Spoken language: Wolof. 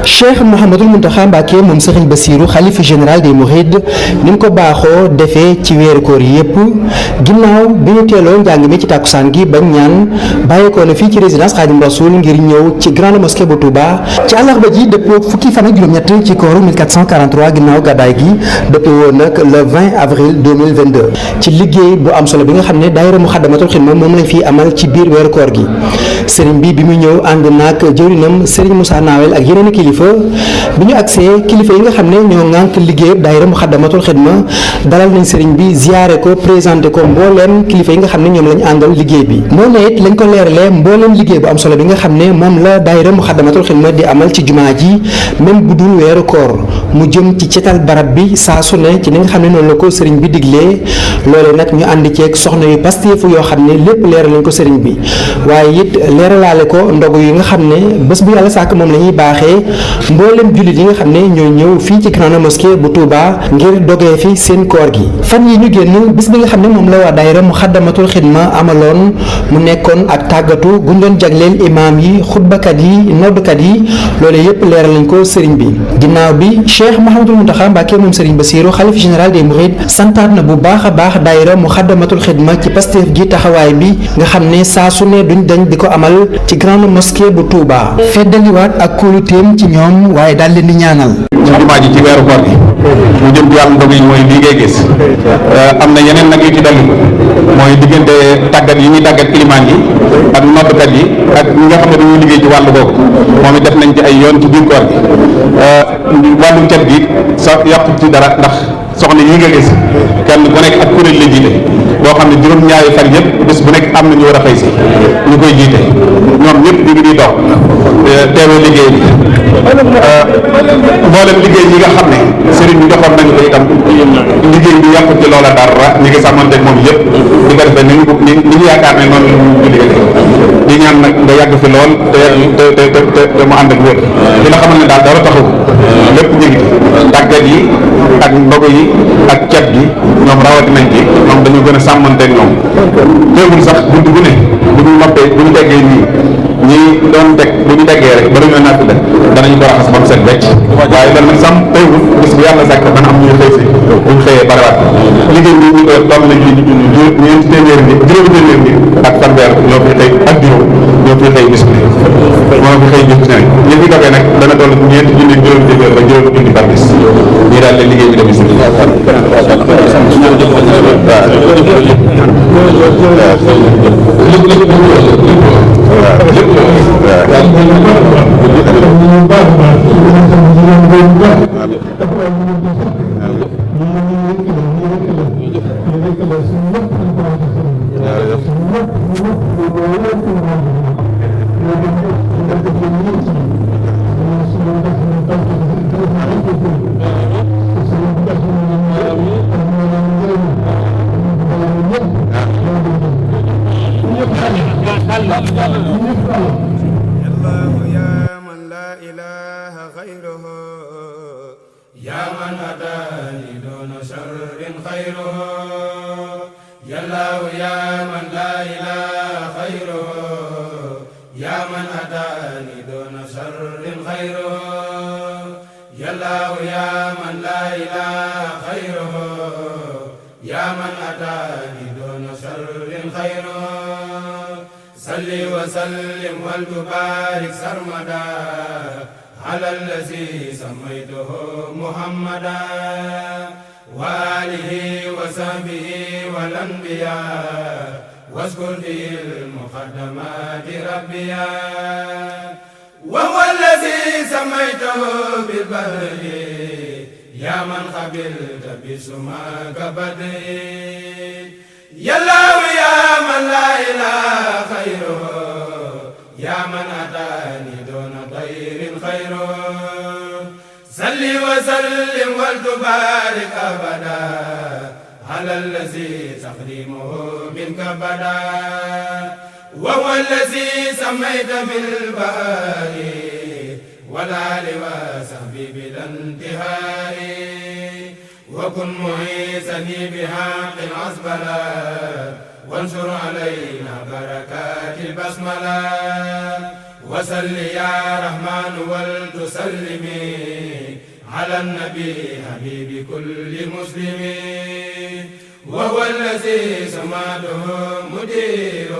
Cheikh Mouhamadul Mountakha Mbacké moom Serigne Bassirou xalifa général des Mourides ni mu ko baaxoo defee ci weeru koor yépp ginnaaw bi ñu teeloo njàng mi ci tàkkusaan gi bañ ñaan bàyyeekoo na fii ci résidence Khadim Rasoul ngir ñëw ci grande mosquée bu Touba ci àllarba ji dëppoo fukki fan ak juróom-ñett ci kooru 1443 ginnaaw gàddaay gi dëppoo woon nag le 20 avril 2022 ci liggéey bu am solo bi nga xam ne daayira Muxaddamatul Xidma moom lañ fiy amal ci biir weeru koor gi sëriñ bi muy ñëw ànd naag jëwrinam sëriñ Moussa Nawel ak yeneen kilifa bi ñu agsee kilifa yi nga xam ne ñoo ŋànk liggéey daayira Muxaddamatul Xidma dalal nañ sëriñ bi ziyaare ko présenté ko mbooleem kilifa yi nga xam ne ñoom lañ àndal liggéey bi moo ne it lañ ko leeralee mbooleem liggéey bu am solo bi nga xam ne moom la daayira Muxaddamatul Xidma di amal ci jumaa ji même bu dul weeru koor mu jëm ci cetal barab bi saa su ne ci ni nga xam ne noonu la ko sëriñ bi diglee loole nag ñu ànd ceeg soxna yu pasteefu yoo xam ne lépp leeral lañ ko sëriñ bi waaye it leeralaale ko ndogu yi nga xam ne bés bu yàlla sàkk moom la ñuy baaxee mboolem jullit yi nga xam ne ñooy ñëw fii ci grande mosquée bu Touba ngir dogee fi seen koor gi fan yi ñu génn bis bi nga xam ne moom la waa daayira Muxaddamatul Xidma amaloon mu nekkoon ak tàggatu guñ doon jagleel imaam yi xutbakat yi noddkat yi loole yépp leeral lañ ko sëriñ bi ginnaaw bi Cheikh Mouhamadul Mountakha Mbacké moom sëriñ Bassirou xalifa général des Mourides santaat na bu baax a baax daayira Muxaddamatul Xidma ci pasteef gi taxawaay bi nga xam ne saa su ne duñ dañ di ko amal ci grande mosquée bu Touba feddaliwaat ak kóoluteem ci ñoom waaye daal leen di ñaanal ci jumaa ji ci weeru koor gi mu jëm ci wàllu ndog yi mooy lii ngay gis am na yeneen nag yu ci dolli mooy diggante tàggat yi ñuy tàggat ilimaan yi ak noddkat yi ak ñi nga xam ne dañuy liggéey ci wàllu boobu moom it def nañ ci ay yoon ci biir koor gi wàllu cet gi sa yàqu ci dara ndax soxna yi nga gis kenn ku nekk ak kuréel la jiite boo xam ne juróom-ñaari fan yëpp bés bu nekk am na ñu war a fay si ñu koy jiite ñoom ñëpp ñu ngi di dox teewee liggéey bi mboolem liggéey yi nga xam ne sëriñ bi joxoon nañu ko itam liggéey bi yàqu ci loola dara ñu ngi sàmmanteeg moom yëpp di ko defee ni ñu yaakaar ne noonu la ñu liggéey di ñaan nag nga yàgg fi lool te mu ànd ak wér di la xamal ne daal dara taxaw lépp ñu ngi ci tàggat yi ak ndogu yi ak cet gi ñoom rawati nañ ci ñoom dañu gën a sàmmanteeg ñoom teewul sax bunt bu ne bu ñu noppee bu ñu teggee nii ñi doon teg bu ñu teggee rek ba dañoo natt def danañ ko raxas ba mu set wecc waaye dal nag sam teewul bis bu yàlla sàkk dana am ñuy xëy si buñ xëyee barewaat liggéey bi ñu koy toll nañ ñeenti téeméer ni juróomi téeméer ni ak fanweer ñoo fi xëy ak juróom ñoo fi xëy bis bi moo fi xëy bis bi ne ñi fi dogee nag dana toll ñeenti junni juróomi téeméer ba juróomi junni par bis ñii daal la liggéey bi dem si وسلم وتبارك سرمدا على الذي سميته محمدا وآله وصحبه والأنبياء واذكر في المقدمات ربيا وهو الذي سميته بالبدر يا من قبلت بسماك بدر يا الله يا من لا إله خيره يا من أتاني دون طير خيره صل وسلم وتبارك أبدا على الذي تقديمه منك بدا وهو الذي سميت بالبهار والآل وصحبه بلا انتهاء وكن معيسني بحق العصبلة وانشر علينا بركات البسملة وصل يا رحمن ولتسلمي على النبي حبيب كل مسلم وهو الذي سماته مدير